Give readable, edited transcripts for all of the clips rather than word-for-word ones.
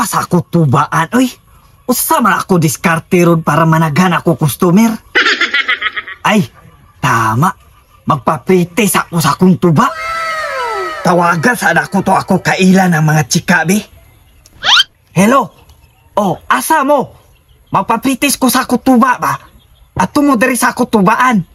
pa sa ako tubaan, oy. Usa man ako diskarte ron para managhan ako customer. Ay, tama. Magpapritis ako sa akong tuba. Tawagan sa ako to ako kailan ng mga chika, be. Hello? Oh, asa mo? Magpapritis ko sa ako tuba ba? Ato mo diri sa ako tubaan.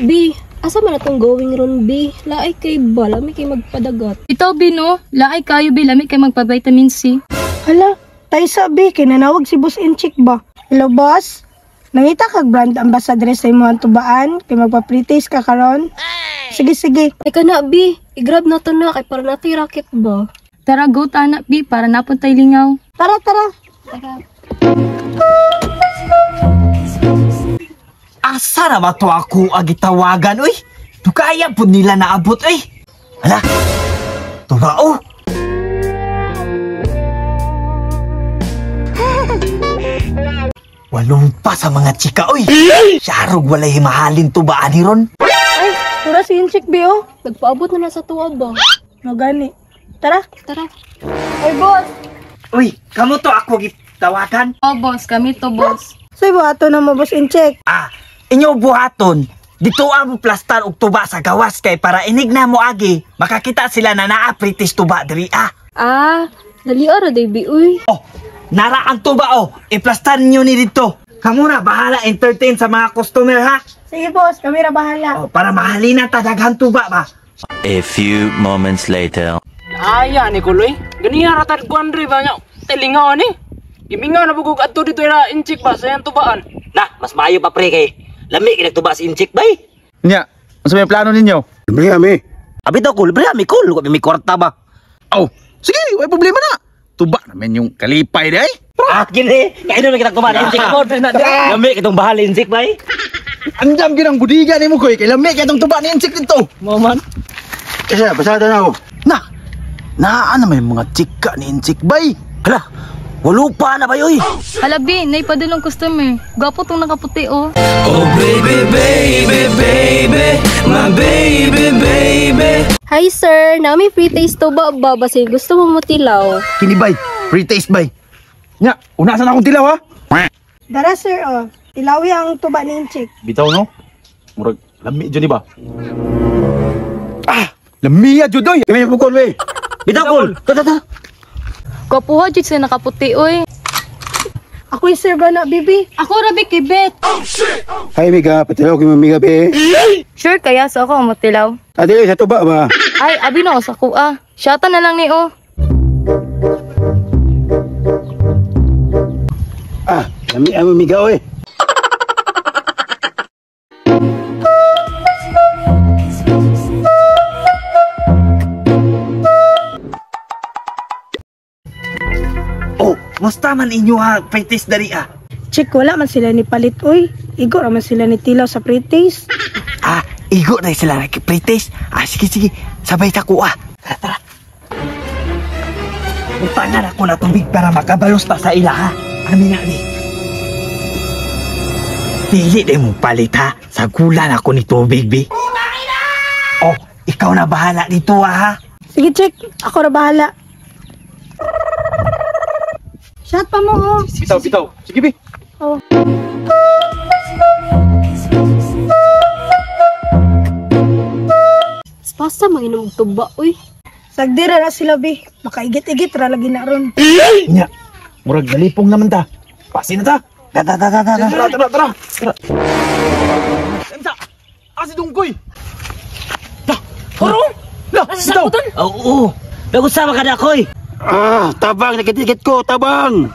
B, asa man atong going ron, B? Laay kay ba, lami kay magpadagat. Ito, B, no? Laay kayo, B. Lami kay magpa-vitamin C. Hala, tayo sa B, kay nanawag si Boss Inchik ba? Hello, boss? Nangita kag brand ambassador sa imong tubaan kay magpa-pretest ka karon? Sige, sige. Ay kana, B. I-grab na to na kay para natay racket ba? Tara, go tana, B. Para napuntay lingaw. Tara, tara. Tara. Asa na ba to ako agitawagan, oy? Dukaya po nila naabot, oy. Hala, tuba, oh. Walong pa sa mga chika, oy. Siyarog walay mahalin tubaan ni ron. Ay, tura si Inchik, B, oh. Nagpaabot na na sa tuwa ba? Magani. Tara. Tara. Ay, boss. Uy, kamo to ako gitawagan? Oh, boss. Kami to, boss. Say, buhaton na mo, Boss Inchik. Ah, inyo buhaton. Dito ang plastar og tuba sa gawas kay para inig na mo agi makakita sila na naa pritis tuba diri ah. Ah, dali ara day, B, uy. Oh, nara ang tuba oh. Iplastar niyo ni dito. Kamo na bahala entertain sa mga customer ha. Sige, boss. Kami ra bahala. Oh, para mahalina ta daghan tuba ba. A few moments later. Aya ni kuloy. Ganiya ra tad kuan re ba nya. Tilingaw ni. Gimingaw na bugog adto dito ra Inchik ba sa iyang tubaan. Na, mas maayo pa pre kay lami kay nagtuba si Inchik bay. Nya, unsa may plano ninyo? Libre kami. Abi daw ko, libre ami kul, may kwarta ba. Oh, sige, way problema na. Tuba naman yung kalipay day. Ah, gini, kainom na kitang tuba ni Inchik mo. Lami kitong bahal Inchik bay. Andam gyud ang budiga nimo koy, kay lami kay itong tuba ni Inchik dito. Mo man. Kasi, pasada na ako. Na, naa na may mga chika ni Inchik bay. Hala, walo pa na bay oy. Hala, B. Naipadulong customer. Gwapo tong nakaputi, oh. Oh baby, baby, baby, my baby, baby. Hi, sir. Nami free taste to ba ba? Basi gusto mo mutilaw. Kini bay, free taste bay. Nya, una sa akong tilaw ha. Dara, sir, oh. Tilawi ang tuba ni Inchik. Bitaw no? Murag lami jud ni ba? Ah, lami jud oy. Kami yung bukol, we. Bitaw kul. Ta ta ta. Gwapo ha, jud sila nakaputi, oy. Ako yung sir ba na, bibi? Ako, rabi, kibet. Hi, Mika. Patilaw ko yung Mika, be. Sure kaya sa ako matilaw. Ate, sa tuba ba? Ay, abi na ako sa kuha. Shata na lang ni, oh. Ah, lami ang Mika, oy. Oh, musta man inyo ha pritis diri ah. Check, wala man sila ni palit, oy. Igo ra man sila ni tilaw sa pretest. Ah, igo na sila nagkipritis. Ah, sige, sige. Sabay ta ko ah. Tara, tara. Utangan ako na tubig para makabalos pa sa ila ha. Amin na ni. Dili na mong palit ha. Sagulan ako ni tubig, bi. Oh, ikaw na bahala dito ah, ha. Sige, check. Ako ra bahala. Shot pa mo, oh. Bitaw, bitaw. Sige bi. Oh. Spasa manginom og tuba, uy. Sagdira ra sila, bi. Makaigit-igit ra lagi na ron. Nya, murag nalipong naman ta. Pasi na ta. Tara, tara, tara, tara. Tara, tara, tara. Tara. Emsa, asi dungkoy. La, horong. La, bitaw. Oo. Nag-usama ka na koy. Ah, tabang. Nagkitikit ko, tabang.